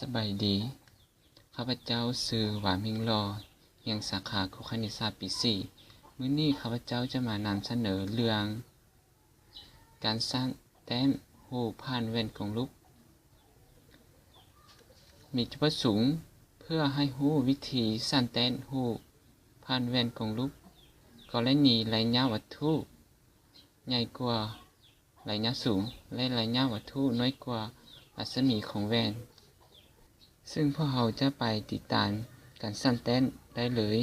ສະບາຍດີ, ຂ້າພະເຈົ້າຊື່ ຫວາ ເມັງຫຼໍ່, ຮຽນສາຂາໂຄຄະນິດສາດປີສີ່. ມື້ນີ້ຂ້າພະເຈົ້າຈະມານຳສະເໜີເລື່ອງ ການສ້າງແຕ້ມຮູບຜ່ານແວ່ນກົງລຸກ. ມີຈຸດປະສົງເພື່ອໃຫ້ຮູ້ວິທີສ້າງແຕ້ມຮູບຜ່ານແວ່ນກົງລຸກ, ກໍລະນີໄລຍະວັດຖຸໃຫຍ່ກວ່າໄລຍະສູງ ແລະ ໄລຍະວັດຖຸນ້ອຍກວ່າລັດສະໝີຂອງແວ່ນ, ເຊິ່ງພວກເຮົາຈະໄປຕິດຕາມການສ້າງແຕ້ມໄດ້ເລີຍ.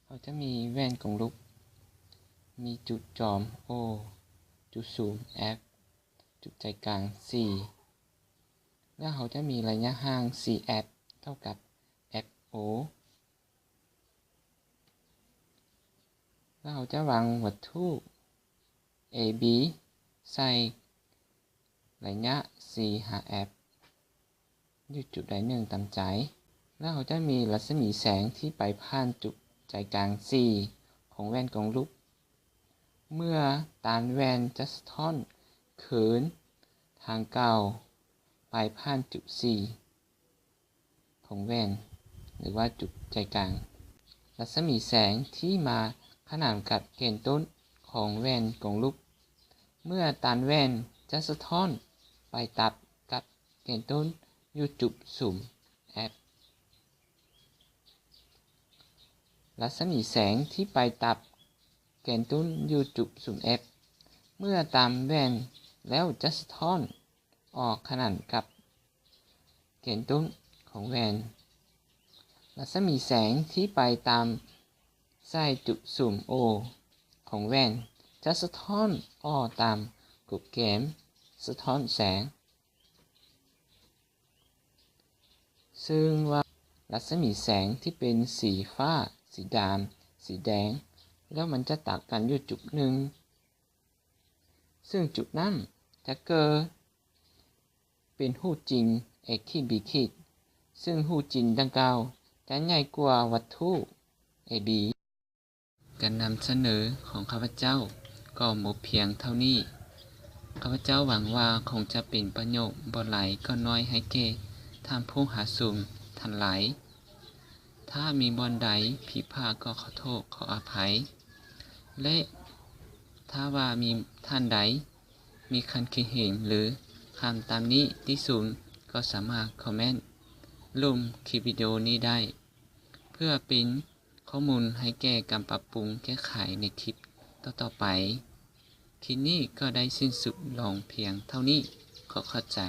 ເຮົາຈະມີແວ່ນກົງລຸກ, ມີຈຸດຈອມ O, ຈຸດສູນ F, ຈຸດໃຈກາງ C, ແລ້ວເຮົາຈະມີໄລຍະຫ່າງ C F ເທົ່າກັບ F O. ແລ້ວເຮົາຈະວາງວັດຖຸ A B ໃສ່ໄລຍະ C ຫາ F ຢູ່ຈຸດໃດໜຶ່ງຕາມໃຈ. ແລ້ວເຮົາຈະມີລັດສະໝີແສງທີ່ໄປຜ່ານຈຸດໃຈກາງ C ຂອງແວ່ນກົງລຸກ. ເມື່ອຕາມແວ່ນຈະສະທ້ອນຄືນທາງເກົ່າໄປຜ່ານຈຸດ C ຂອງແວ່ນ ຫຼືວ່າຈຸດໃຈກາງ. ລັດສະໝີແສງທີ່ມາຂະໜານກັບແກນຕົ້ນຂອງແວ່ນກົງລຸກ ເມື່ອຕາມແວ່ນຈະສະທ້ອນໄປຕັດກັບແກນຕົ້ນຢູ່ຈຸດສຸມ F. ລັດສະໝີແສງທີ່ໄປຕັດແກນຕົ້ນຢູ່ຈຸດສູນ F ເມື່ອຕາມແວ່ນແລ້ວຈະສະທ້ອນອອກຂະໜານກັບແກນຕົ້ນຂອງແວ່ນ. ລັດສະໝີແສງທີ່ໄປຕາມໃສ່ຈຸດສຸມ O ຂອງແວ່ນຈະສະທ້ອນອອກຕາມກົບແກນສະທ້ອນແສງ. ເຊິ່ງວ່າລັດສະໝີແສງທີ່ເປັນສີຟ້າ, ສີດຳ, ສີແດງ ແລ້ວມັນຈະຕັດກັນຢູ່ຈຸດໜຶ່ງ, ເຊິ່ງຈຸດນັ້ນຈະເກີດເປັນຮູບຈິງ A ຂີດ B ຂີດ, ເຊິ່ງຮູບຈິງດັ່ງກ່າວຈະໃຫຍ່ກວ່າວັດຖຸ A B. ການນຳສະເໜີຂອງຂ້າພະເຈົ້າກໍໝົດພຽງເທົ່ານີ້. ຂ້າພະເຈົ້າຫວັງວ່າຄົງຈະເປັນປະໂຫຍດບໍ່ຫຼາຍກໍໜ້ອຍໃຫ້ແກ່ທ່ານຜູ້ຮັບຊົມທັງຫຼາຍ. ຖ້າມີບ່ອນໃດຜິດພາດກໍຂໍໂທດຂໍອະໄພ ແລະ ຖ້າວ່າມີທ່ານໃດມີຄຳຄິດເຫັນ ຫຼື ຄຳຕຳໜິຕິຊົມ ກໍສາມາດຄອມເມັນລົງຄລິບວິດີໂອນີ້ໄດ້ ເພື່ອເປັນ ຂໍ້ມູນໃຫ້ແກ່ການປັບປຸງແກ້ໄຂໃນຄລິບຕໍ່ໆໄປ. ຄລິບນີ້ກໍໄດ້ສິ້ນສຸດລົງພຽງເທົ່ານີ້. ຂໍຂອບໃຈ.